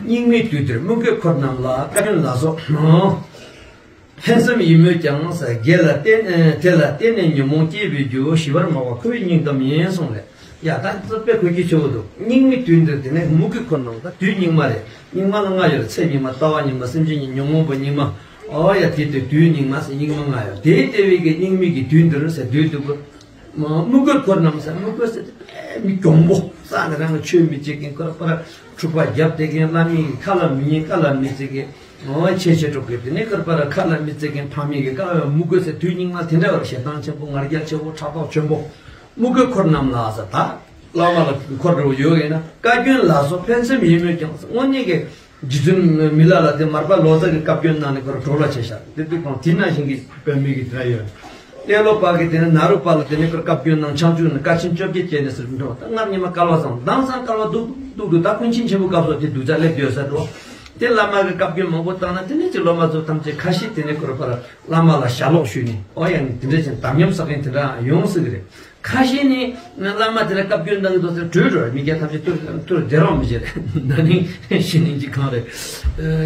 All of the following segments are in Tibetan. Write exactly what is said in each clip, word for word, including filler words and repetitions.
སྙིགས་མའི་དུས་འདིར་དམུ་རྒོད་འཁོར་རྣམས་ལ། བཀའ་བཀྱོན་ལ་སོགས་ཕན་སེམས་ཡིན་མོད་ཀྱང་། དགེ་ལ་བརྟེན་དེ་ལ་བརྟེན་ནས་ཉོན་མོངས་སྐྱེས་པའི་རྒྱུ། ཞི་བར་སྨྲ་བ་ཁོ་བོའི་སྙིང་གཏམ་ཡིན་གསུངས་ལས། ཡ་ད་དཔེ་གོ་རྒྱུ་ཆེ་བོ་འདུག་སྙིགས་མའི་དུས་འདིར་དེ་ནས་དམུ་རྒོད་འཁོར་རྣམས་ལ། དུས་སྙིགས་མ་རེད། སྙིགས་མ་ལ་ལྔ་ཡོད་རེད། ཚེ་སྙིགས་མ། ལྟ་བ་སྙིགས་མ། སེམས་ཅན་སྙིགས། ཉོན་མོངས་པ་སྙིགས་མ། ཨོ་ཡ་དེ་དུས་དུས་སྙིགས་མ་ཟེར་སྙིགས་མ་ལྔ་ཡོད། དེ་ལྟ་བུའི་གི་སྙིགས་མའི་གི་དུས་འདིར་ཟེར་དུས་འདུག་གོ། དམུ་རྒོད་འཁོར་རྣམས་ཟེར། དམུ་རྒོད་ཟེར་དེ་དཔེ་མི་གྱོང་པོ། ས་ནས་རང་ལ་ཆོས་མི་བྱེད་མཁན། ཁོ་ར་ཁོ་ར་འཁྲུག་པ་རྒྱབ་བསྡད་མཁན། བླ་མའི་ཁ་ལ་མི་ཉན། བཀའ་ལ་མི་བརྩི་མཁན། འོ་ཆེ་ཆེ་འགྲོ་གི། དེ་ནས་ཁོ་ར་ཁ་ལ་མི་བརྩི་མཁན། ཕ་མའི་གི་བཀའ་ལ། དམུ་རྒོད་ཟེར་དུས་སྙིགས་མ་དེ་འདྲ་བར་ཞེ་སྡང་ཆེན་པོ། ང་རྒྱལ་ཆེ་བོ། ཕྲག་དོག་ཆེན་པོ། དམུ་རྒོད་འཁོར་རྣམས་ལ་ཟེར། ད་བླ་མ་ལ་འཁོར་འགྲོ་ཡོད་ཡིན་ན། བཀའ་བཀྱོན་ལ་སོགས་ཕན་སེམས་ཡིན་མོད་ཀྱང་། དངོས་གནས་ཀྱི་རྗེ་བཙུན་མི་ལ་ལ་དེ་མར་པ་ལོ་ཙཱ་གི་བཀའ་བཀྱོན་གནང་ནས་ཁོ་ར་གྲོ་ལ་བྱས་ཤག་དེ་དུས་ཁོང་དེ་ནང་བཞིན་གྱི་དཔེ་མི་གི་དེ་འདྲ་ཡོད། ཏེ་ལོ་པ་གི་དེ་ནས་ནཱ་རོ་པ་ལ་དེ་ནས་ཁོ་ར་བཀའ་བཀྱོན་གནང་། ཆང་བཅུག་ནས་དཀའ་ཆེན་བཅོ་བརྒྱད་སྤྱད་ནས་ཟེར་འགྲོ། ད་སྔར་ཉི་མ་སྐལ་བ་བཟང་། དེང་སང་སྐལ་བ་སྡུག་སྡུག་འདུག་ད་ཀུན་མཁྱེན་ཆེན་པོའི་སྐབས་སུ་དེ་གདུལ་བྱ་སླེབས་ཡོད་ས་འགྲོ། དེ་བླ་མ་གི་བཀའ་བཀྱོན་མང་པོ་བཏང་ན། དེ་ནས་ཀྱི་སློབ་མ་ཚོ་ཐམས་ཅད་ཁ་ཤས་དེ་ནས་ཁོ་ར་ཕར་བླ་མ་ལ་ཞབས་ལོག་ཞུས་ནས། ཨོ་ཡ་ནི་དེ་འདྲ་བྱས་དམ་ཉམས་བསགས་མཁན་དེ་འདྲ་ཡོང་སྲིད་གི་རེད། ཁ་ཤས་ནི་བླ་མ་དེ་ལ་བཀའ་བཀྱོན་གནང་གི་འདུག་ཟེར་བྲོས་འགྲོ། མི་སྐྱ་ཐམས་ཅད་ཐུར་ཐུར་བདེ་རོགས་མི་བྱེད། ན་ནིང་ཤི་ནིང་གཅིག་གང་རེད།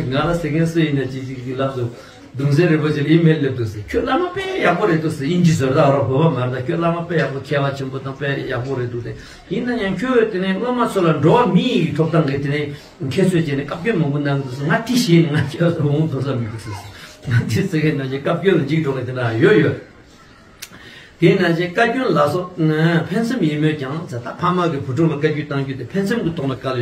ང་ལ་ཟེར་མཁན་སུ་ཡིན་ན་ཅིག་ཅིག་གི་ལབ་སོང་། གདུང་སྲས་རིན་པོ་ཆེ་ལ་ཨི་མེལ་སླེབས་འདུག་ཟེར། ཁྱོད་བླ་མ་དཔེ་ཡག་པོ་རེད་འདུག་ཟེར། དབྱིན་ཇི་ཟེར་ད་རོགས་བོད་པ་མ་རེད་ད། ཁྱོད་བླ་མ་དཔེ་ཡག་པོ། མཁས་པ་ཆེན་པོ་དང་དཔེ་ཡག་པོ་རེད་འདུག་ཟེར། ཡིན་ན་ཡང་ཁྱོད་དེ་ནས་སློབ་མ་ཚོ་ལ་འགྲོ་བ་མིའི་ཐོབ་ཐང་གི་དེ་ནས་ཁྱད་གསོད་བྱས་ནས་བཀའ་བཀྱོན་མང་པོ་གནང་གི་འདུག་ཟེར། ང་དེ་ཤེས་ནས་ང་ཁྱོད་ཚོ་འོང་དོ་ས་མི་འདུག་ཟེར། ང་དེ་ཟེར་མཁན་ནང་བཞིན་བཀའ་བཀྱོན་ལ་འཇིགས་འགྲོ་མཁན་དེ་འདྲ་ཡོད་ཡོད། དེ་ནང་བཞིན་བཀའ་བཀྱོན་ལ་སོགས་ཕན་སེམས་ཡིན་མོད་ཀྱང་ཟེར། ད་ཕ་མ་གིས་བུ་ཕྲུག་ལ་བཀའ་བཀྱོན་གཏང་རྒྱུ་དེ་ཕན་སེམས་ཀྱི་ཐོག་ནས་བཀའ་ལས་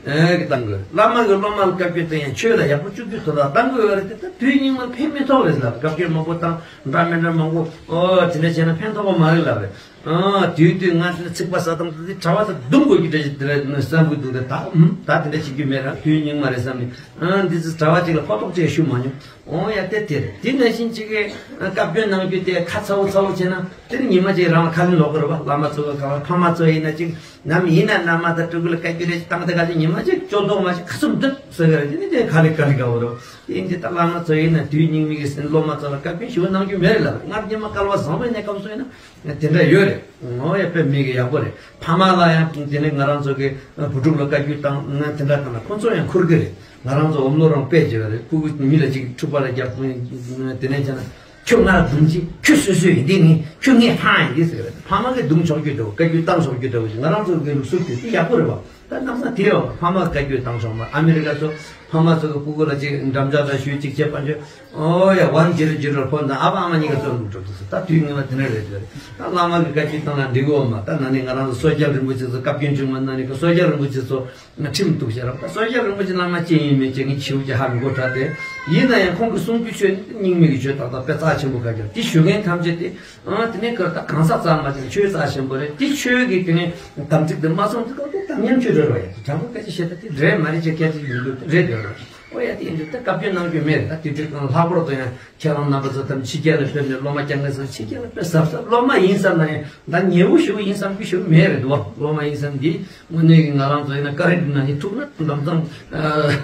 གཏང་དགོས། བླ་མ་གིས་སློབ་མ་ལ་བཀའ་བཀྱོན་གཏང་ཡང་ཆོས་ལ་ཡག་པོ་བཅུག་རྒྱུའི་དོན་དག་གཏང་དགོས་པ་རེད་དེ། ད་དུས་སྙིགས་མ་ཕན་མི་ཐོགས་རེད་ལ། བཀའ་བཀྱོན་མང་པོ་བཏང་། འདྲ་མི་འདྲ་མང་པོ། ཨོ་དེ་འདྲ་བྱས་ན་ཕན་ཐོགས་པ་མ་རེད་ལབ་རེད། ཨ་དུས་དུས་ང་ཚོ་ཚིག་པ་ཟ་སྟངས་དེ་གྲྭ་པ་ཚོ་རྡུང་དགོས་ཀྱི་འདྲ་ཞིག་དེ་རེད་བསམ་གྱི་འདུག་སྟེ། ད་ད་དེ་འདྲ་བྱེད་རྒྱུ་མེད་ར། དུས་སྙིགས་མ་རེད་བསམ་ནས། ཨ་འདི་ཚོ་གྲྭ་པ་གཅིག་ལ་ཕོག་ཐུག་ཅིག་ཞུ་མ་མྱོང་། འོང་ཡ་དེ་དེ་རེད། དེ་ནང་བཞིན་གཅིག་གིས་བཀའ་བཀྱོན་གནང་རྒྱུ་དེ་ཁ་ཚ་བོ་ཚ་བོ་བྱས་ན། དེ་ནི་ཉི་མ་གཅིག་རང་ལ་ཁ་ལན་ལོག་གི་རེད་པ། བླ་མ་ཚོ་གི་གང་ལ། ཕ་མ་ཚོ་ཡིན་ན་གཅིག་ནམ་ཡིན་ན་མནའ་མ་དང་ཕྲུ་གུ་ལ་བཀའ་བཀྱོན་རེ་བཏང་སྟེ་ག་ཚོད་ཉི་མ་གཅིག་སྐྱོ་མདོག་མ་ཞིག་ཁ་ཚུམ་འདུག་ཟེར་གི་རེད། དེ་ནི་དེ་ག་ལེ་ག་ལེ་ག་བོ་རེད། དེ་ཡིན་དུས་ད་བླ་མ་ཚོ་ཡིན་ན་དུས་སྙིགས་མའི་གི་སློབ་མ་ཚོ་ལ་བཀའ་བཀྱོན་ཞུ་བ་གནང་རྒྱུ་མེད་རེད་ལབ། སྔར་ཉི་མ་སྐལ་བ་བཟང་པོ་ཡིན་ནའི་སྐབས་སུ་ཡིན་ན། དེ་འདྲ་ཡོད་རེད། ངོ་ཡ་དཔེ་མི་གི་ཡག་པོ་རེད། ཕ་མ་ལ་ཡང་དེ་ནས་ང་རང་ཚོ་གི་བུ་ཕྲུག་ལ་བཀའ་བཀྱོན་བཏང་ན་དེ་འདྲ་བཏང་ན་ཁོ་ཚོ་ཡང་འཁུར་གི་རེད། ང་རང་ཚོ་འོམ་ལོ་རང་དཔེ་བྱེད་པ་རེད། ཕྲུ་གུ་མི་ལ་ཅིག་འཁྲུག་པ་ལ་རྒྱབ། དེ་ནས་བྱས་ན་ཁྱོད་ང་ལ་རྡུང་ཅིག་ཁྱོད་སོས་སོས་ཡིན་དེ་ནི་ཁྱོད་ངའི་ཕ་ཡིན་དེ་ཟེར་གི་རེད། ཕ་མ་གིས་རྡུང་ཆོག་རྒྱུ་འདྲ་བོ། བཀའ་བཀྱོན་བཏང་ཆོག་རྒྱུ་འདྲ་བོ་ཞིག་ང་རང་ཚོ་གི་ལུགས་སྲོལ་དེ་དེ་ཡག་པོ་རེད་པ། ད་གནམ་ས་དེ་ཡང་ཕ་མ་བཀའ་བཀྱོན་བཏང་ཆོག་མ། ཨ་མི་རི་ཀ་ཚོ་ཕ་མ་ཚོ་གི་ཕྲུ་གུ་ལ་ཅིག་འགྲམ་ལྕག་དང་ཞུས་ཅིག་བྱས་པ་འཇོ། ཨོ་ཡ་ཝན་ཇི་རོ་ཇི་རོ་ཕོན་དང་ཨ་ཕ་ཨ་མ་གཉིས་ཀ་ཚོ་འདུག་འགྲོ་འདུག་ཟེར། ད་དུས་ངན་པ་དེ་འདྲ་རེད་འདོད་རེད། ད་བླ་མ་གི་བཀའ་བཀྱོན་བཏང་ན་འགྲིག་གི་ཡོད་མ། ད་ན་ནིང་ང་རང་ཚོ་སོ་སྐྱབས་རིན་པོ་ཆེ་ཚོ་བཀའ་བཀྱོན་བྱུང་བ། ན་ནིང་གི་སོ་སྐྱབས་རིན་པོ་ཆེ་ཚོ་ང་ཁྲིམས་གཏུགས་བྱས་རབས། ད་སོ་སྐྱབས་རིན་པོ་ཆེ་བླ་མ་ཅི་ཡིན་མིན་ཅི་ངས་ཆེ་བོ་ཅིག་ཧ་མི་གོ་དྲགས་ཏེ། ཡིན་ན་ཡང་ཁོང་གི་གསུང་རྒྱུ་ཆོས་ནི་རྙིང་མའི་གི་ཆོས་ཏག་ཏག་དཔེ་རྩ་ཆེན་པོ་ག་རེ་དེ་ཞུ་མཁན་ཐམས་ཅད་དེ། ཨ་དེ་ནས་ཁོ་ད་གང་ཟག་རྩ་མ་ཆེན་ཆོས་རྩ་ཆེན་པོ་རེད། དེ་ཆོས་ཀྱི་དེ་ནས་དམ་ཚིག་དེ་མ་སྲུང་དུས་སྐབས་དེ་དམ་ཉམས་ཆོས་རེད་རོ། ཡ་དྲང་པོ་སྐད་ཆ་བཤད་ད་དེ་རེད་མ་རེད་ཅེས་སྐད་ཆ་ཡིན་དུས་རེད་དེ་རོ། ཨོ་ཡ་དེ་ཡིན་དུས་ད་བཀའ་བཀྱོན་གནང་རྒྱུ་མེད་རེད། ད་དེ་དུས་ཀྱང་ལྷག་པར་དུ་ཡང་ཁྱེད་རང་རྣམ་པ་ཚོ་དམ་ཕྱི་རྒྱལ་ལ་ཕེབས་ནས་སློབ་མ་སྐྱེ་མཁན་ཚོ་ཕྱི་རྒྱལ་ལ་དཔེ་གཟབ་གཟབ། སློབ་མ་ཡིན་བསམ་ན་ཡང་ད་ཉེ་བོ་ཞུ་ཡིན་བསམ་གི་ཞུ་མེད་རེད་དོ། སློབ་མ་ཡིན་བསམ་འདི་དངོས་གནས་ཀྱི་ང་རང་ཚོ་ཡིན་ན་བཀའ་དྲིན་ན་ནི་ཐུག་ན་ལམ་སང་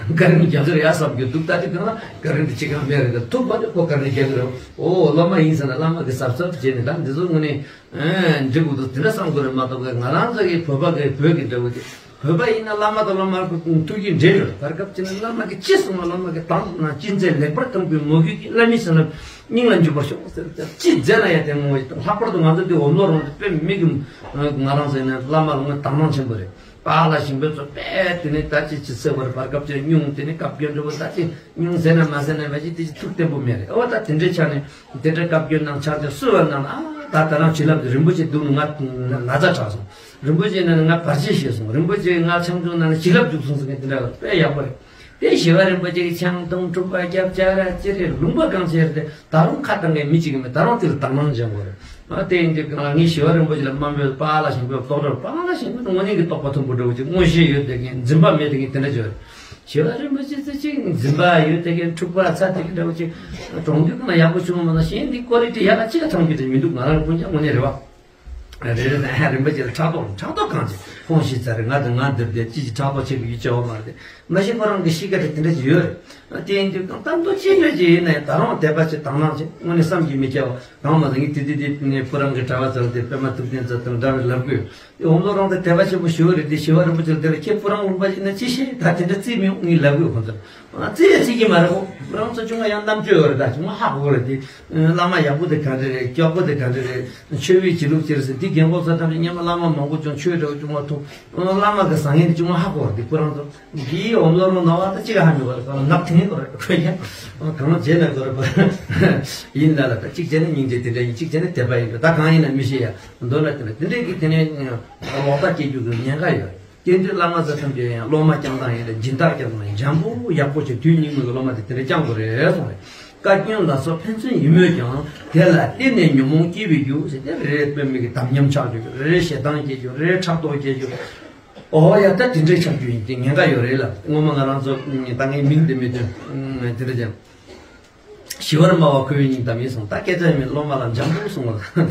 བཀའ་དྲིན་རྒྱག་གི་རེད་ཡ་བསམ་གི་འདུག་ད་དེ་གང་ལ་བཀའ་དྲིན་དེ་ཅི་གང་མེད་རེད། ད་ཐུག་པ་དེ་ཁོ་བཀའ་དྲིན་རྒྱག་གི་རེད། ཨོ་སློབ་མ་ཡིན་ཟེར་ན་བླ་མ་གི་གཟབ་གཟབ་བྱས་ནས་ད་འདི་ཚོ་དངོས་གནས་འགྲིག་དགོས་འདུག་དེ་འདྲ་བསམ་དགོས་རེད་མ་གཏོགས། ང་རང་ཚོ་གི་བོད་པ་གི་བོད་ཀྱི་འདྲ་བོ་དེ། བོད་པ་ཡིན་ན་བླ་མ་དང་སློབ་མ་ཐུགས་རྒྱུད་འདྲེས་ཡོད། བར་སྐབས་ཅིག་ན་བླ་མ་གི་ཅི་གསུངས་ན་བླ་མ་གི་དང་ན་ཅི་མཛད་ལེགས་པར་གཏང་དགོས། མོས་གུས་ཀྱི་བླ་མའི་སེམས་ལ་སྙིང་ལ་འཇུག་པར་ཤོག་ཟེར་ཏེ་ཅི་མཛད་ན་ཡང་དེ་ངོ་ལྷག་པར་དུ་ང་ཚོ་དེ་འོམ་ལོ་རང་དེ་དཔེ་མི་གི་ང་རང་ཟེར་ན་བླ་མ་ལ་ངོ་དག་སྣང་ཆེན་པོ་རེད། པཱ་ལགས་ཞིང་པོ་ཚོ་དཔེ་དེ་ནས་ད་ཅི་ཅི་ཟེར་བར་བར་སྐབས་ཅིག་སྙུང་དེ་ནས་བཀའ་བཀྱོན་འདྲ་བོ་ད་ཅི་སྙུང་ཟེར་ན་མ་ཟེར་ན་བས་ཅི་དེ་ཅི་ཐུགས་བརྟན་པོ་མེད་རེད། ཨོ་ད་དེ་འདྲའི་ཆ་ནས་དེ་འདྲ་བཀའ་བཀྱོན་གནང་ཆགས་ཏེ་གསོལ་བ་གནང་ན། ཨ་ད་ད་རང་བྱིན་རླབས་ཀྱི་རིན་པོ་ཆེ་འདུག་ན་ང་ན་ཚ་དྲག་སོང་། རིན་པོ་ཆེ་ནང་ང་བར་ཆད་བྱས་སོང་། རིན་པོ་ཆེ་ང་ཆང་འཐུང་ན་བྱིན་རླབས་འཇུག་སོང་ཟེར་མཁན་དེ་འདྲ་དཔེ་ཡག་པོ་རེད། དེ་ཞི་བ་རིན་པོ་ཆེ་གི་ཆང་འཐུང་འཁྲུག་པ་རྒྱབ་ཅ་ར་ཅི་རེད་ལུང་པ་གང་ཆེ་རེད། ད་རུང་ཁ་བཏང་མཁན་མི་གཅིག་གི་མེད། ད་རུང་དེ་ལ་དག་སྣང་སྦྱང་དགོས་རེད། ཨ་དེ་ཡིན་དུས་ངས་ཞི་བ་རིན་པོ་ཆེ་ལ་དམའ་འབེབས། པཱ་ལགས་ཞིང་པོའི་རྟོགས་གྲོལ། པཱ་ལགས་ཞིང་པོ་དངོས་གནས་ཀྱི་རྟོགས་པ་མཐོན་པོ་འདྲ་བོ་ཅིག་མངོན་ཤེས་ཡོད་དེ་མཁན་འཛིན་པ་མེད་དེ་མཁན་དེ་འདྲ་ཅིག་རེད། ཞི་བ་རིན་པོ་ཆེ་ཚོ་ཅིག་འཛིན་པ་ཡོད་དེ་མཁན་འཁྲུག་པ་ཚ་དེ་གི་འདྲ་བོ་ཅིག་གྲོང་རྡལ་ཁག་ན་ཡག་པོ་བྱུང་བ་མ་གཏོགས་གཞན་དེ་ཀོ་ལི་ཊི་ཡག་ག་ཅི་ག་ཐང་རྒྱུ་དེ་མི་འདུག་ང་རང་ཀུན་ཀྱང་དངོས་གནས་རེད་བ། རེ་རེ་དང་ཧ་རིན་པོ་ཆེ་ལ་ཕྲག་དོག་ཕྲག་དོག་གང་བྱེད་ཁོང་ཤི་ཚར་རེད། ང་དང་ང་འདིར་བསྡད་ཅི་ཞིག་ཕྲག་དོག་བྱེད་དགོས་ཡོད་ཅེས་བ་མ་རེད། མ་གཞི་ཁོ་རང་གི་གཤིས་ཀ་དེ་དེ་འདྲ་ཞིག་ཡོད་རེད། དེ་ཡིན་དུས་གང་ལྟར་མདོ་ཅི་འདྲ་ཅིག་ཡིན་ན་ཡང་ད་རུང་དད་པ་ཆེ་དང་བླངས་ཆེ་དངོས་གནས་བསམ་གྱིས་མི་ཁྱབ་པ་གང་མ་ཟད་ངས་དེ་དེ་དེ་ནས་ཁོ་རང་གི་གྲྭ་པ་ཚོ་ལ་དེ་པད་མ་ཐུབ་བསྟན་ཚོ་དང་འདྲ་བའི་ལབ་དགོས། དེ་འོམ་ལོ་རང་དེ་དད་པ་ཆེན་པོ་ཞི་བ་རེད་དེ་ཞི་བ་རིན་པོ་ཆེ་ལ་དེ་ལ་ཁྱེད་ཁོ་རང་ལུང་པ་ཡིན་ན་ཅི་ཤེས་ད་དེ་འདྲ་རྩིས་མི་འོང་ངས་ལབ་དགོས་ཁོ་ཚོ་ལ། རྩིས་ཡ་རྩིས་ཀྱི་མ་རེད་ཁོ་རང་ཚོ་ཆུང་མ་ཡང་རྣམ་དཔྱོད་ཡོད་རེད། ད་ཆུང་མ་ཧ་གོ་རེད་དེ། བླ་མ་ཡག་པོ་དེ་ག་འདྲ་རེད། སྐྱོག་པོ་དེ་ག་འདྲ་རེད། ཆོས་བེད་ཅི་ལུགས་ཅི་རེད་ཟེར་དེ་རྒན་གོག་ཚོ་ཐམས་ཅད་སྔོན་མ་བླ་མ་མང་པོ་བྱུང་ཆོས་འདྲ་བོ་ཆུང་མ་ཐུག་བླ་མ་གི་བཟང་ངན་དེ་ཆུང་མ་ཧ་གོ་རེད་དེ་ཁོ་རང་ཚོ། འདིའི་འོམ་ལོ་རང་ནང་བ་ད་ཅི་ག་ཧ་མི་གོ་རེད། ཁོ་ལ་ནག་ཐེངས་གོ་རེད་ཁོ་ཡ། གང་བྱས་ན་གོ་རེད་ཁོ། ཡིན་ལ་ལ་ད་གཅིག་བྱས་ན་སྙིང་རྗེ་དེ་འདྲ་ཡིན། གཅིག་བྱས་ན་དད་པ་ཡིན་འགྲོ། ད་གང་ཡིན་ན་མི་ཤེས་ཡ། མདོར་ན་དེ་འདྲ་དེ་འདྲས་ཀྱི་དེ་ནས་ལོག་ལྟ་སྐྱེ་རྒྱུ་གི་ཉེན་ཁ་ཡོད་རེད། དེ་དུས་བླ་མ་ཚོ་ཐམས་ཅད་ཡང་སློབ་མ་སྐྱོང་སྟངས་ཡིན་ལ་སྦྱིན་བདག་སྐྱོང་སྟངས་ཡིན་འཇམ་པོ་ཡག་པོ་བྱས་དུས་སྙིགས་མའི་སློབ་མ་དེ་དེ་འདྲ་སྐྱོང་དགོས་རེད་གསུངས་རེད། བཀའ་བཀྱོན་ལ་སོགས་ཕན་ཚུན་ཡིན་མོད་ཀྱང་དེ་ལ་བརྟེན་ནས་ཉོན་མོངས་སྐྱེ་བའི་རྒྱུ་ཟེར་དེ་རེ་རེ་དཔེ་མི་གི་དམ་ཉམས་ཆགས་རྒྱུ་རེ་རེ་ཞེ་སྡང་སྐྱེ་རྒྱུ་རེ་རེ་ཕྲག་དོག་སྐྱེ་རྒྱུ། ཨོ་ཡ་ད་དེ་འདྲའི་ཆགས་རྒྱུ་ཡིན་དེ་ཉེན་ཁ་ཡོད་རེད་ལ། སྔོན་མ་ང་རང་ཚོ་ད་ངའི་མིང་དེ་མི་འདོན་དེ་འདྲ་ཀྱང་། ཞི་བར་སྨྲ་བ་ཁོ་བོའི་སྙིང་གཏམ་ཡིན་གསུངས། ད་སྐད་ཆ་མེད་སློབ་མ་ལ་འཇམ་པོ་གསུངས་པ།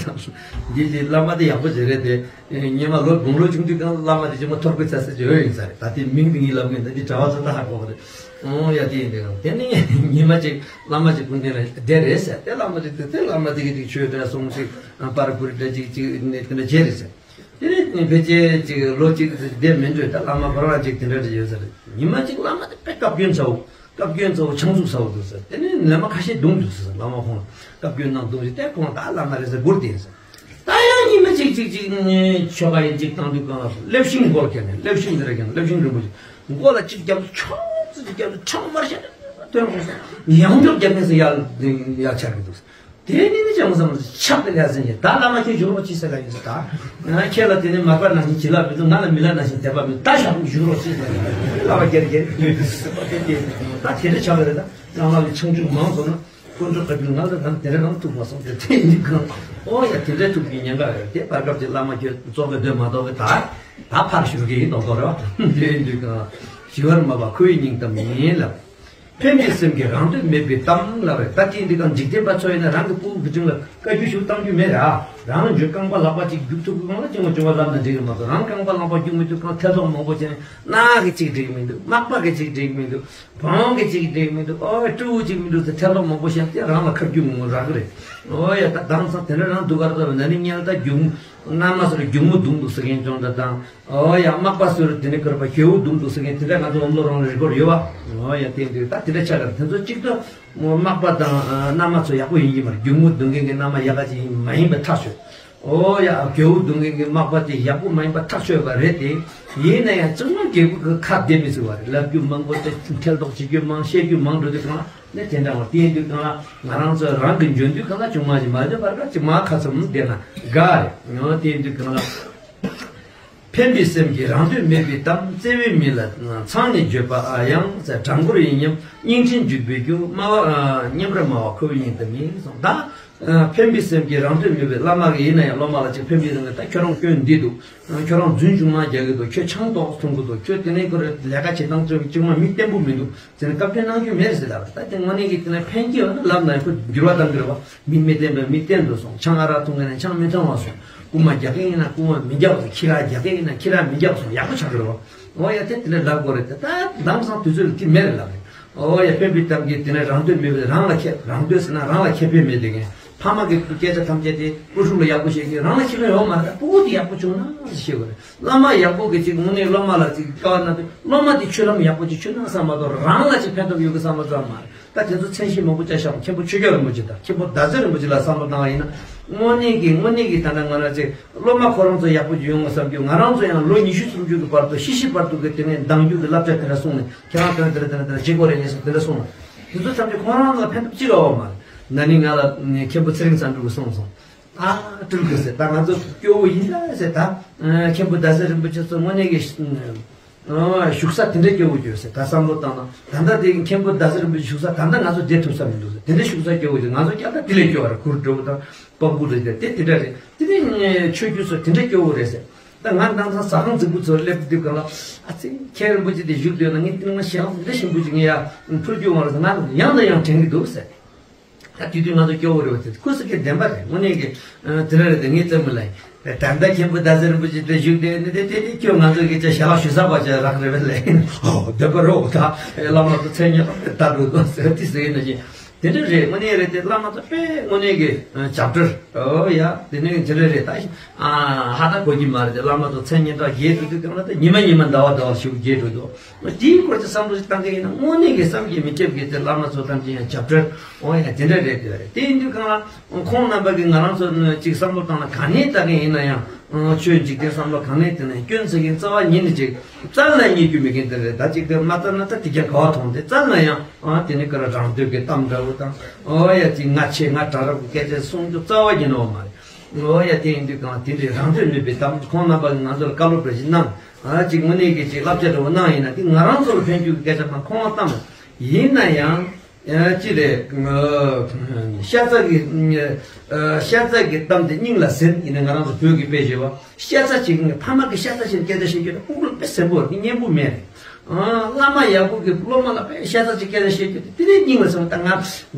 འདི་འདི་བླ་མ་དེ་ཡག་པོ་ཞིག་རེད་དེ། སྔོན་མ་ལོ་དགུང་ལོ་ཆུང་དུས་སྒང་བླ་མ་དེ་ཅི་མ་ཐོར་བུ་ཚ་ས་ཅིག་ཡོད་ཡིན་ས་རེད། ད་དེ་མིང་དེ་ངའི་ལབ་གི་ཡིན། ད་དེ་གྲྭ་བ་ཚོ་ད་ཧ་གོ་བ་རེད། ཨོ་ཡ་དེ་ཡིན་དེ་གང་དེ་ནི་ཉི་མ་ཅིག་བླ་མ་ཅིག་སྐུ་མདུན་ལ་བསྡད་རེད་ཟེར་དེ་བླ་མ་ཅིག་དེ་དེ་བླ་མ་དེ་གི་ཅིག་ཆོས་འདྲ་གསུངས་ཅིག་པར་བུར་འདྲ་ཅིག་ཅིག་ནས་དེ་འདྲ་བྱས་རེད་ཟེར། དེ་ནས་ཕལ་ཆེར་ཅིག་ལོ་གཅིག་བསྡད་མི་འདོད་ད་བླ་མ་བར་བ་ཅིག་དེ་འདྲ་ཅིག་ཡོད་ས་རེད། ཉི་མ་ཅིག་བླ་མ་དེ་དཔེ་བཀའ་བཀྱོན་ཚ་བོ་བཀའ་བཀྱོན་ཚ་བོ་ཆང་འཛུགས་ཚ་བོ་འདུག་ཟེར། དེ་ནས་ལས་མ་ཁ་ཤས་བརྡུངས་འདུག་ཟེར། བླ་མ་ཁོང་ལ་བཀའ་བཀྱོན་གནང་བརྡུངས་ཤིག་དེ་ཁོང་ད་བླ་མ་རེད་ཟེར་སྒུར་བསྡད་ཟེར། ད་ཡང་ཉི་མ་ཅིག་ཅིག་ཅིག་ཆོ་ག་ཡིན་ཅིག་བཏང་དུས་གང་ལ་ལེབ་ཤིང་མགོ་ཁྱེར་ནས་ལེབ་ཤིང་འདི་ར་ཁྱེར་ནས་ལེབ་ཤིང་རིན་པོ་ཆེ་མགོ་ལ་ཅིག་རྒྱབ་ཆོག་ཙི་ཅིག་རྒྱབ་ཆང་མར་ཤ་ཐོན་དགོས་ཟེར། ཡང་འཇོག་རྒྱབ་ནས་ཟེར་ཡར་ཡར་ཆག་གི་འདུག་ཟེར། དེ་ནི་ནི་ཅང་བསམ་ཆགས་ཏེ་ལས་ཟིན་གྱི་ད་བླ་མ་ཁྱོད་བཞུགས་རོགས་ཅི་ཟེར་ལ་ཡིན་ཟེར། ད་ང་ཁྱེད་ལ་དེ་ནི་མ་པ་ནང་བཞིན་བྱིན་རླབས་མི་འདུག་ང་ལ་མི་ལ་ནང་བཞིན་དད་པ་མི་འདུག་ད་ཞག་བཞུགས་རོགས་ཅི་ཟེར་ལ་བླ་མ་རྒྱལ་རྒྱལ་ཡོད་ཟེར་པ་དེ་དེ་ད་དེ་འདྲ་ཆགས་པ་རེད། ད་རང་ལ་ཆང་ཆུང་མང་སོང་ན་དཀོན་མཆོག་བཀའ་དྲིན་ང་ལ་རང་དེ་འདྲ་རང་ཐུག་མ་སོང་དེ་དེ་ཡིན་གང་ཨོ་ཡ་དེ་འདྲ་ཐུག་གི་ཉེན་ཁ་ཡོད་དེ་བར་སྐབས་ཀྱི་བླ་མ་ཁྱོད་ཙོག་གི་སྡོད་མ་གཏོགས་གི་ད་ད་ཕར་བཞུགས་གི་ཡིན་མདོག་མདོག་རེད་བ། དེ་ཡིན་དུས་གང་ཞི་བར་སྨྲ་བ་ཁོ་བོའི་སྙིང་གཏམ་ཡིན་ལབ། ཕན་པའི་སེམས་ཀྱིས་རང་འདོད་མེད་པའི་གཏམ་ལབ་རེད། ད་ཅི་འདི་གང་འཇིག་རྟེན་པ་ཚོ་ཡིན་ན་རང་གི་སྤུ་གུ་གི་དྲིན་ལ་བཀའ་བཀྱོན་ཞིག་གཏང་རྒྱུ་མེད་ར། རང་འཇོན་རྐང་པ་ལག་པ་གཅིག་རྒྱུག་ཐུབ་གི་གང་ལ་ཅི་མ་ཅི་མ་ལབ་ན་འགྲིག་གི་མ་གཏོགས་རང་རྐང་པ་ལག་པ་རྒྱུག་མི་ཐུབ་གང་ཐལ་ཐོག་མང་པོ་བྱས་ནས་རྣག་གི་གཅིག་འགྲིག་མི་འདུག་མག་པ་གི་གཅིག་འགྲིག་མི་འདུག་བོང་གི་གཅིག་འགྲིག་མི་འདུག་ཨོ་སྤྲེའུ་གཅིག་མི་འདུག་ཟེར་ཐལ་ཐོག་མང་པོ་བཤད་དེ་རང་ལ་ཁ་རྒྱུག་མང་པོ་རག་གི་རེད། ཨོ་ཡ་ད་དེང་སང་དེ་འདྲ་རང་འདུག་ག་རེད། ད་ན་ནིང་ཉལ་ད་རྒྱུག་མོ་མནའ་མ་ཟེར་རྒྱུག་མོ་བརྡུངས་འདུག་ཟེར་མཁན་ཅུང་ད་དང་། ཨོ་ཡ་མག་པ་ཟེར་དེ་ནི་ཁར་པ་གྱོལ་བོ་བརྡུངས་འདུག་ཟེར་མཁན་དེ་འདྲ་ང་ཚོ་འོམ་ལོ་རང་རེ་ཀོར་ཡོད་བ། ཨོ་ཡ་དེ་འདུག་ད་དེ་འདྲ་ཆགས་ཀྱི་རེད། དེ་ཚོ་གཅིག་ཏུ་མག་པ་དང་མནའ་མ་ཚོ་ཡག་པོ་ཡིན་གྱི་མ་རེད། རྒྱུག་མོ་བརྡུངས་མཁན་གྱི་མནའ་མ་ཡག་ག་ཅིག་ཡིན་མ་ཡིན་པ་ཐག་ཆོད། ཨོ་ཡ་གྱོལ་བོ་བརྡུངས་མཁན་གྱི་མག་པ་དེ་ཡག་པོ་མ་ཡིན་པ་ཐག་ཆོད་པ་རེད་དེ། ཡིན་ན་ཡང་ཅང་མ་རྒྱལ་པོ་གི་ཁ་བདེ་མི་ཚུགས་པ་རེད། ལབ་རྒྱུ་མང་པོ་དེ་ཐལ་ཐོག་བྱེད་རྒྱུ་མང་བཤད་རྒྱུ་མང་འགྲོ་དུས་གང་ལ་ནས་དེ་འདྲ་བ་དེ་ཡིན་དུས་གང་ལ་ང་རང་ཚོ་རང་གི་འཇོན་དུས་གང་ལ་ཅུང་མ་ཞིག་མ་འཇོན་པར་ག་ཅིག་མ་ཁ་ཚུམ་བསྡད་ན་དགའ་རེད། ཡང་དེ་ཡིན་དུས་གང་ལ། ཕན་པའི་སེམས་ཀྱིས་རང་འདོད་མེད་པའི་གཏམ། བརྩེ་བའི་མི་ལ་མཚང་ནས་བརྗོད་པ་ཨ་ཡང་ཟེར། གྲངས་འབོར་ཡིན་སྙམ་སྙིང་ཕྲན་འཇུག་པའི་རྒྱུ། སྨྲ་བ་སྙན་པར་སྨྲ་བ་ཁོ་བོའི་སྙིང་གཏམ་ཡིན་གསུངས། ད་ཕན་པའི་སེམས་ཀྱིས་རང་འདོད་མེད་པའི་བླ་མ་གི་ཡིན་ན་ཡང་སློབ་མ་ལ་ཅིག་ཕན་པའི་སེམས་ཀྱིས་ད་ཁྱོད་རང་སྐྱོན་འདི་འདུག་ཁྱོད་རང་རྫུན་ཅུང་མ་རྒྱག་གི་འདུག་ཁྱོད་ཆང་ཏོག་འཐུང་གི་འདུག་ཁྱོད་དེ་ནས་ཁོ་རེ་ལས་ཀ་བྱེད་སྟངས་ཅུང་ཅུང་མ་མི་བརྟན་པོ་མི་འདུག་ཟེར་ནས་བཀའ་བཀྱོན་གནང་རྒྱུ་མེད་ཟེར་ལབ་རེད། ད་དེ་དངོས་གནས་ཀྱི་དེ་ན་ཕན་གྱི་ཡོད་ན་ལབ་ན་ཁོ་འགྱུར་བ་གཏང་གི་རེད་བ། མི་མི་བརྟན་པས་མི་བརྟན་དུ་སོང་། ཆང་ཨ་རག་འཐུང་གི་ན་ཆང་མི་འཐུང་བ་སོང་། རྐུན་མ་རྒྱག་གི་ཡིན་ན་རྐུན་མ་མི་རྒྱག་པ་སོང་། ཁྱི་ར་རྒྱག་གི་ཡིན་ན་ཁྱི་ར་མི་རྒྱག་པ་སོང་། ཡག་པོ་ཆགས་ཀྱི་རེད་བ། འོ་ཡ་དེ་དེ་འདྲ་ལབ་དགོས་རེད། དེ་ད་དེང་སང་དུས་ཚོད་ལ་དེ་མེད་རེད་ལབ་རེད། འོ་ཡ་ཕན་པའི་གཏམ་གྱིས་དེ་ནས་རང་འདོད་མེད་པའི་རང་ལ་ཁྱད་རང་འདོད་ཟེར་ན་རང་ལ་ཁྱད་ཕན་མེད་དེ་ངས། ཕ་མ་གི་སྐད་ཆ་ཐམས་ཅད་དེ་བུ་ཕྲུག་ལ་ཡག་པོ་བཤད་ཀྱི་རང་ལ་ཁྱད་པར་ཡོད་མ་རེད། ད་ཕྲུ་གུ་དེ་ཡག་པོ་བྱུང་ན་ཞེས་བཤད་དགོས་རེད། བླ་མ་ཡག་པོ་གི་ཅིག་དངོས་གནས་སློབ་མ་ལ་ཅིག་དཀའ་བ་གནང་དུས་སློབ་མ་དེ་ཆོས་ལམ་ཡག་པོ་ཅིག་ཆོད་ན་བསམ་མ་གཏོགས་རང་ལ་ཅིག་ཕན་ཐོགས་ཡོད་གི་བསམ་བློ་ཙམ་མ་རེད། ད་དེ་ཚོ་མཚན་གཞི་མང་པོ་བཅའ་བཞག་མཁན་པོ་ཆོས་རྒྱལ་རིན་པོ་ཆེ་དང་མཁན་པོ་ཟླ་ཟེར་རིན་པོ་ཆེ་ལ་བསམ་བློ་བཏང་བ་ཡིན་ན་དངོས་གནས་ཀྱི་དངོས་གནས་ཀྱི་ད་ལྟ་ང་རང་ཚོའི་སློབ་མ་ཁོ་རང་ཚོ་ཡག་པོ་ཅིག་ཡོང་ངོ་བསམ་རྒྱུ། ང་རང་ཚོ་ཡང་ལོ་ཉི་ཤུ་སུམ་ཅུ་གི་བར་དུ་ཤི་ཤི་བར་དུ་གི་དེ་ནས་འདང་རྒྱུ་གི་བསླབ་བྱ་དེ་འདྲ་གསུངས་ནས་ཁྱེད་རང་དེ་འདྲ་དེ་འདྲ་དེ་འདྲ་བྱེད་དགོས་རེད་ངས་སོ་དེ་འདྲ་གསུངས་ན། དེ་ཚོ་ཐམས་ཅད་ཁོ་རང་ལ་ཕན་ཐོགས་ཅི་ལ་འོང་མ་རེད། ན་ནིང་ང་ལ་མཁན་པོ་ཚེ་རིང་བསམ་གྲུབ་ཀྱིས་གསུངས་སོང་། ཨ་སྤྲུལ་དགོས་ཟེར། ད་ང་ཚོ་སྐྱོ་བོ་ཡིན་ད་ཟེར། ད་མཁན་པོ་ཟླ་ཟེར་རིན་པོ་ཆེ་ཚོ་དངོས་གནས་ཀྱི་བཞུགས་ས་དེ་འདྲ་སྐྱོ་བོ་ཡོད་ཟེར། ད་བསམ་བློ་བཏང་ན་ད་ལྟ་དེ་མཁན་པོ་ཟླ་ཟེར་རིན་པོ་ཆེ་བཞུགས་ས་ད་ལྟ་ང་ཚོ་བསྡད་ཐུབ་ས་མི་འདུག་ཟེར། དེ་འདྲ་བཞུགས་ས་སྐྱོ་བོ་ཡོད། ང་ཚོ་ཀྱང་ད་དེ་ལས་སྐྱོ་བ་རེད། གུར་འགྲོ་བ་དང་པགས་ཀུ་རེད། དེ་དེ་འདྲ་རེད། དེ་ནས་ཆོས་བརྒྱུད་ཚོ་དེ་འདྲ་སྐྱོ་བོ་རེད་ཟེར། ད་ང་དེང་སང་ཟ་ཁང་རྫིག་པོ་ཚོ་སླེབས་དུས་གང་ལ་ཨ་ཙི་མཁན་རིན་པོ་ཆེ་དེ་བཞུགས་དུས་ན་ངས་དེ་ནང་ཞེ་དྲག་འདི་ཞིམ་པོ་ཅིག་ངས་ཡ་ཕུལ་རྒྱུ་འོང་རེད་ཟེར། ང་ཡང་ནས་ཡང་དྲན་གྱི་འདུག་ཟེར། ད་དེ་དུས་ང་ཚོ་སྐྱོ་བོ་རེད་བ། དེ་ཁུ་སི་ཁེ་བདེན་པ་རེད། དངོས་གནས་ཀྱི་དེ་འདྲ་རེད། དེ་ངས་བཙན་མོ་ལ་ཡིན། ད་ལྟ་མཁན་པོ་ཟླ་ཟེར་རིན་པོ་ཆེ་དེ་བཞུགས་དེ་ནི་དེ་དེ་དེ་ཁྱོད་ང་ཚོ་གི་ཅག་ཞལ་ལག་ཞུ་ས་བ་ཅག་རག་རེད་པས་ལས། ཨོ་འདོད་པ་རོགས་ད་བླ་མ་ཚོ་མཚན་སྙན་གྲགས་ད་འགྲོ་དོ་ཟེར་དེ་ཟེར་ཡིན་ན་བཞིན་དེ་འདྲ་རེད། དངོས་གནས་རེད་དེ་བླ་མ་ཚོ་དཔེ་དངོས་གནས་ཀྱི་ཨ་བྱབས་ཁྲལ། ཨོ་ཡ་དེ་ནས་དེ་འདྲ་རེད་ད། ཨ་ཧ་ད་གོ་གི་མ་རེད་དེ་བླ་མ་ཚོ་མཚན་སྙན་གྲགས་རྒྱས་འགྲོ་དུས་གང་ལ་ད་ཉི་མ་ཉི་མ་ཟླ་བ་ཟླ་བ་ཞིག་རྒྱས་འགྲོ་དོ། དེའི་སྐོར་གྱི་བསམ་བློ་ཞིག་བཏང་གི་ཡིན་ན་དངོས་གནས་ཀྱི་བསམ་གྱིས་མི་ཁྱབ་ཀྱི་དེ་བླ་མ་ཚོ་ཐམས་ཅད་ཡང་བྱབས་ཁྲལ། ཨོ་ཡ་དེ་འདྲ་རེད་དེ་རེད། དེ་ཡིན་དུས་གང་ལ་ཁོང་རྣམ་པ་གིས་ང་རང་ཚོ་ཅིག་བསམ་བློ་བཏང་ན་ག་ནས་ལྟ་གི་ཡིན་ན་ཡང་། ཨ་ཆོས་འཇིག་རྟེན་བསམ་བློ་གང་ནས་བཏང་ན་སྐྱོན་ཟེར་མཁན་རྩ་བ་ཉིད་ནས་ཅིག་བཙལ་ན་རྙེད་རྒྱུ་མེད་མཁན་དེ་རེད། ད་ཅིག་དེ་མ་བཙལ་ན་ད་དེ་རྒྱ་ག་བ་མཐོང་དེ་བཙལ་ན་ཡང་ཨ་དེ་ནི་ཀ་ར་རང་འདོད་ཀྱི་གཏམ་འདྲ་བོ་དང་། ཨོ་ཡ་ཅིག་ང་ཆེ་ང་དྲག་རབས་ཀྱི་སྐད་ཆ་གསུང་རྒྱུ་རྩ་བ་ཉིད་ནོར་བ་མ་རེད། ཨོ་ཡ་དེ་ཡིན་དུས་གང་དེ་འདྲའི་རང་འདོད་ནུས་པའི་གཏམ་ཁོང་རྣམ་པ་གིས་ང་ཚོར་བཀའ་སློབ་འདྲ་ཞིག་གནང་། ཨ་ཅིག་དངོས་གནས་ཀྱི་ཅིག་བསླབ་བྱ་འདྲ་བོ་གནང་ཡིན་ན་དེ་ང་རང་ཚོར་ཕན་རྒྱུ་གི་སྐད་ཆ་མ་ཁོང་བ་གཏམ་ཡིན་ན་ཡང་། ཨ་ཅི་རེད། ཤ་ཚ་གི་ཤ་ཚ་གི་གཏམ་དེ་སྙིང་ལ་ཟིན་ཡིན་ན་ང་རང་ཚོ་བོད་ཀྱི་དཔེ་བྱས་པ་ཤ་ཚ་ཅིག་ཕ་མ་གི་ཤ་ཚ་ཞིག་སྐད་ཆ་བཤད་རྒྱུ་དེ་ཕྲུ་གུ་ལ་དཔེ་ཟེར་པོ་རེད། སྙན་པོ་མེད་རེད། ཨ་བླ་མ་ཡག་པོ་གི་སློབ་མ་ལ་དཔེ་ཤ་ཚ་ཅིག་སྐད་ཆ་བཤད་རྒྱུ་དེ་དེ་ནས་སྙིང་ལ་ཟིན་པ་ད་ང་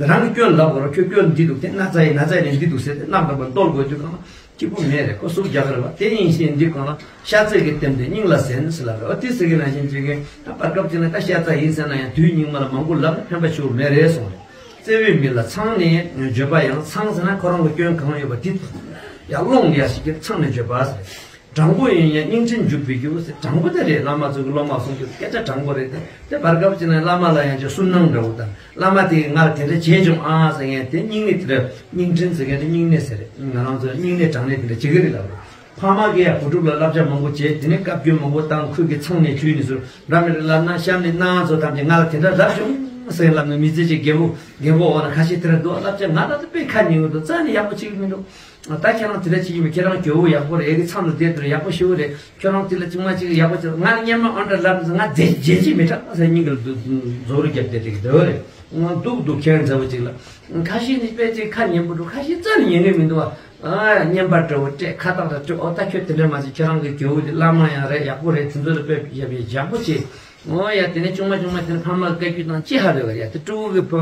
རང་གི་སྐྱོན་ལབ་དགོས་ར། ཁྱོད་སྐྱོན་འདི་འདུག་དེ་ན་ཚ་ཡིན་ན་ཚ་ཡིན་ནས་འདི་འདུག་ཟེར་ཏེ་རྣམ་པར་གཏོར་དགོས་དུས་གང་ལ། སྐྱིད་པོ་མེད་རེད། ཁོ་སུབ་རྒྱག་གི་རེད་བ། དེ་ཡིན་ཞེས་འདི་གང་ལ་ཤ་ཚ་གི་གཏམ་དེ་སྙིང་ལ་ཟིན་ཟེར་ལབ་རེད་བ། དེ་ཟེར་གི་ནང་བཞིན་བྱེད་གི་ད་བར་སྐབས་ཅིག་ན་ད་ཤ་ཚ་ཡིན་ཟེར་ན་ཡང་དུས་སྙིགས་མ་ལ་མང་པོ་ལབ་ན་ཕན་པ་ཞིག་མེད་རེད་གསུངས་རེད། བརྩེ་བའི་མི་ལ་མཚང་ནས་བརྗོད་པ་ཡང་། མཚང་ཟེར་ན་ཁོ་རང་གི་སྐྱོན་གང་ཡོད་པ་དེ་ཡང་སློང་ཡ་ཞིག་གི་མཚང་ནས་བརྗོད་པ་ཟེར། དྲང་པོ་ཡིན་ཡང་སྙིང་དྲིན་འཇུག་པའི་རྒྱུ་ཟེར། དྲང་པོ་དེ་རེད། བླ་མ་ཚོ་གི་སློབ་མ་གསུང་རྒྱུ་སྐད་ཆ་དྲང་པོ་རེད་དེ། དེ་བར་སྐབས་ཅིག་ན་བླ་མ་ལ་ཡང་ཅིག་སུན་སྣང་འདྲ་བོ་དང་། བླ་མ་དེས་ང་ལ་དེ་འདྲ་བྱས་བྱུང་ཨ་ཟེར་མཁན་དེ་སྙིང་ནས་དེ་འདྲ་སྙིང་དྲིན་ཟེར་མཁན་དེ་སྙིང་ནས་ཟེར་རེད། ང་རང་ཚོ་སྙིང་ནས་དྲང་ནས་དེ་འདྲ་བྱེད་ཀྱི་རེད་ལབ་རེད། ཕ་མ་གིས་ཡང་བུ་ཕྲུག་ལ་བསླབ་བྱ་མང་པོ་བྱས། དེ་ནས་བཀའ་བཀྱོན་མང་པོ་བཏང་། ཁོས་ཀྱི་མཚང་ནས་བརྗོད་ནས་ཟུར་འདྲ་མི་འདྲ་ལབ་ན་གཤམ་ནས་ནང་ཚོ་ཐམས་ཅད་ང་ལ་དེ་འདྲ་ལབ་བྱུང་ཟེར་ལབ་ནས་མི་ཚེ་གཅིག་རྒན་པོ་རྒན་པོ་འོག་ན་ཁ་ཤས་དེ་འདྲ་འདུག་བསླབ་བྱ་ང་ལ་དེ་དཔེ་ཁ་ཉན་གི་འདུག་རྩ་ནས་ཡག་པོ་བྱེད་ཀྱི་མི་འདུག་ད་ཁྱེད་རང་དེ་འདྲ་བྱེད་ཀྱི་མེད། ཁྱེད་རང་གྱོ་བོ་ཡག་པོ་རེད། ཨེ་གི་མཚམས་ལ་བསྡད་དུས་ཡག་པོ་ཞེ་པོ་རེད། ཁྱོད་རང་དེ་ལ་ཅིག་མ་ཅིག་ཡག་པོ་བྱེད། ང་སྔོན་མ་ཨོ་འདྲ་ལབ་ང་རྗེད་རྗེད་ཀྱི་མི་དྲག་ཟེར་སྙིང་གི་རྫོགས་རིགས་རྒྱབ་བསྡད་དེ་གི་འདོད་རེད། ང་སྡུག་སྡུག་ཁྱེད་མཛའ་བོ་ཅིག་ལ། ཁ་ཤས་ནི་དཔེ་ཅིག་ཁ་ཉན་པོ་འདུག་ཁ་ཤས་རྩ་ནས་ཉན་གི་མི་འདུག་བ། ཨ་བརྙན་པར་འདྲ་བོ་སྤྲད། ཁ་བཏགས་འདྲ་སྤྲད། ཨོ་ད་ཁྱོད་དེ་འདྲ་མ་བྱེད། ཁྱེད་རང་གི་གྱོ་བོ་དེ་བླ་མ་ཡང་རེད། ཡག་པོ་རེད། དེ་ཚོ་ལ་དཔེ་ཡག་པོ་བྱེད། ཨོ་ཡ་དེ་ནས་ཆུང་མ་ཆུང་མ་དེ་ནས་ཕ་མ་བཀའ་བཀྱོན་བཏང་ཅི་ཧ་རེ་བ་ཡ། དེ་ཕྲུ་གུ་གི་ཕ་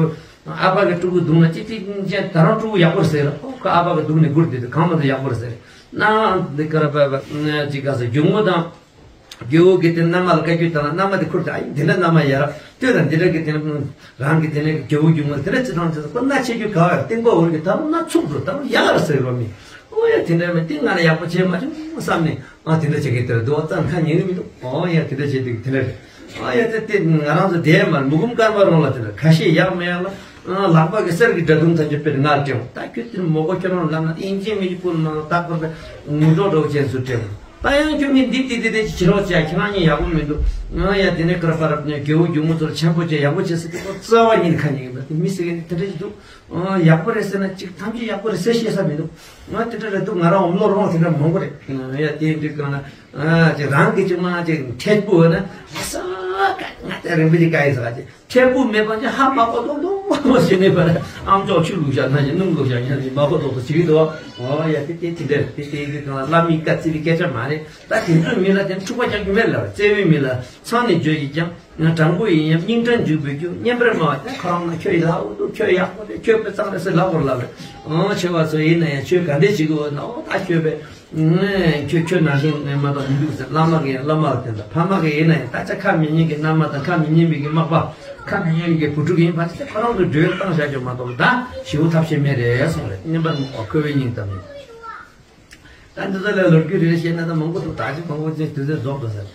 ཨ་ཕ་གི་ཕྲུ་གུ་སྡུག་ན་ཅི་ཅི་ཅི་ད་རང་ཕྲུ་གུ་ཡག་པོ་རེད་ཟེར་ར། ཨོ་ཁ་ཨ་ཕ་གི་སྡུག་ནས་སྒུར་དེ་དུས་གང་མ་ཚོ་ཡག་པོ་རེད་ཟེར་རེད། ན་འདི་ཀ་ར་པ་པ་ཅི་ག་ཟེར་རྒྱུ་ངོ་དང་། རྒྱལ་པོ་གིས་དེ་མནའ་མ་ལ་བཀའ་བཀྱོན་བཏང་ན་མནའ་མ་དེ་ཁུར་དེ་ཨ་ཡིན་དེ་འདྲ་མནའ་མ་ཡ་རབས་ལྟོས་དང་། འདི་འདྲ་གི་དེ་རང་གི་དེ་ནས་རྒྱལ་པོ་རྒྱུ་མ་དེ་འདྲ་ཅི་ཐང་ཅི་ཐང་ཁོ་མནའ་ཆེ་རྒྱུ་ག་བ་ཡ་སྟེང་པ་འོར་གི་ད་རུང་མནའ་ཚུགས་འགྲོ་ད་རུང་ཡག་ར་ཟེར་རོ་མི། ཨོ་ཡ་དེ་འདྲ་མི་དེ་ང་ལ་ཡག་པོ་བྱས་མ་བྱུང་བསམ་ནས་ཨ་དེ་འདྲ་བྱེད་གི་དེ་ར་འདུག་བ། ཙམ་ཁ་ཉན་གི་མི་འདུག་ཨོ་ཡ་དེ་འདྲ་བྱེད་དུས་དེ་འདྲ་རེད། ཨོ་ཡ་དེ་དེ་ང་རང་ཚོ་དེ་མ་མུ་གུམ་དཀར་མ་རོང་ལ་དེ་འདྲ་ཁ་ཤས་ཡག་མེད་ཡག་ལ། ལག་པ་གི་གསེར་གྱི་སྒྲ་དུང་ཐམས་ཅད་དཔེར་ང་ལ་སྤྲད་འོང་། ད་ཁྱོད་དེར་མོ་གོ་ཁྱོད་རང་ལབ་ན་ཨིན་ཇི་མི་གི་ཕུལ་ན་ད་ཁོར་པའི་ངུ་སྒྲོག་འདྲ་བོ་ཅན་ཚུར་སྤྲད་འོང་། ད་ཡང་ཁྱོད་ངས་འདི་འདི་འདི་འདི་བྱེད་རོགས་བྱས། ཁྱེད་རང་གཉིས་ཡག་པོ་མི་འདུག་ང་ཡ་དེ་ནས་ཀར་པར་རྒྱལ་པོ་རྒྱུ་མོ་ཚོར་ཆེན་པོ་བྱས་ཡག་པོ་བྱས་ཟེར་དུས་ཁོ་རྩ་བ་ཉིད་ནས་ཁ་ཉན་གི་མི་འདུག་མི་ཟེར་གི་དེ་འདྲ་ཞིག་འདུག་ཡག་པོ་རེད་ཟེར་ན་ཅིག་ཐམས་ཅད་ཡག་པོ་རེད་ཟེར་ཤེས་ས་མི་འདུག་ང་དེ་འདྲ་རེད་འདུག་ང་རང་འོམ་ལོ་རོང་དེ་འདྲ་མང་པོ་རེད། ཡ་དེ་འདྲ་གང་ན་ཅིག་རང་གི་ཅིག་མ་ཅིག་ཐད་པོ་ན་ས་ཀ་ང་དེ་རིང་པོ་ཅིག་བཀའ་ཡིན་ཟེར་ག་ཅིག་ཆེན་པོ་མེད་པ་ཅིག་ཧ་མ་གོ་ཏོག་ཏོག་མ་གོ་ཞེ་ནས་པར་ཨམ་ཅོག་ཆུ་བླུགས་བཞག་ན་ཞིག་སྣུམ་བླུགས་བཞག་ན་ཞིག་མ་གོ་ཏོག་ཏོག་བྱེད་ཀྱི་འདུག་ཨོ་ཡ་དེ་དེ་དེ་འདྲ་དེ་དེ་གི་སྒང་ལ་བླ་མའི་བཀའ་བརྩི་བའི་སྐད་ཆ་མ་རེད། ད་དེ་ཚོའི་མི་ལ་དེ་འཁྲུག་པ་རྒྱག་རྒྱུ་མེད་ལ། བརྩེ་བའི་མི་ལ་མཚང་ནས་བརྗོད་ཀྱིས་ཀྱང་ང་དྲང་པོ་ཡིན་ཡང་སྙིང་དྲང་འཇུག་པའི་རྒྱུ། སྙན་པར་སྨྲ་བ་དེ་ཁོ་རང་ན་ཁྱོད་ཡག་པོ་འདུག་ཁྱོད་ཡག་པོ་རེད། ཁྱོད་དཔེ་བཟང་རེད་ཟེར་ལབ་དགོས་ལབ་རེད། ཨོ་ཆེ་བ་ཚོ་ཡིན་ན་ཡང་ཁྱོད་ག་འདྲས་བྱེད་དགོས་ན་ཨོ་ད་ཁྱོད་དཔེ། ཁྱོད་ཁྱོད་ནང་བཞིན་ནས་མ་གཏོགས་མི་འདུག་ཟེར། བླ་མ་གིས་ཡང་བླ་མ་ལ་བསྟན་ད། ཕ་མ་གིས་ཡིན་ན་ཡང་ད་ཆ་ཁ་མི་ཉན་གི་མནའ་མ་དང་ཁ་མི་ཉན་པའི་གི་མག་པ། ཁ་མི་ཉན་གི་བུ་ཕྲུག་ཡིན་པ་ཚེ་ཁོ་རང་གི་འགྲོས་བཏང་བཞག་རྒྱུ་མ་གཏོགས་ད་ཞེ་པོ་ཐབས་ཤེས་མེད་རེད་གསུངས་རེད། སྙན་པར་སྨྲ་བ་ཁོ་བོའི་སྙིང་གཏམ་ཡིན། ད་འདི་ཚོ་ལ་ལོ་རྒྱུས་རེ་རེ་བཤད་ན་ད་མང་པོ་འདུག་ད་ཅི་མང་པོ་ཅིག་དུས་ཚོད་རྫོགས་འགྲོ་ཟེར།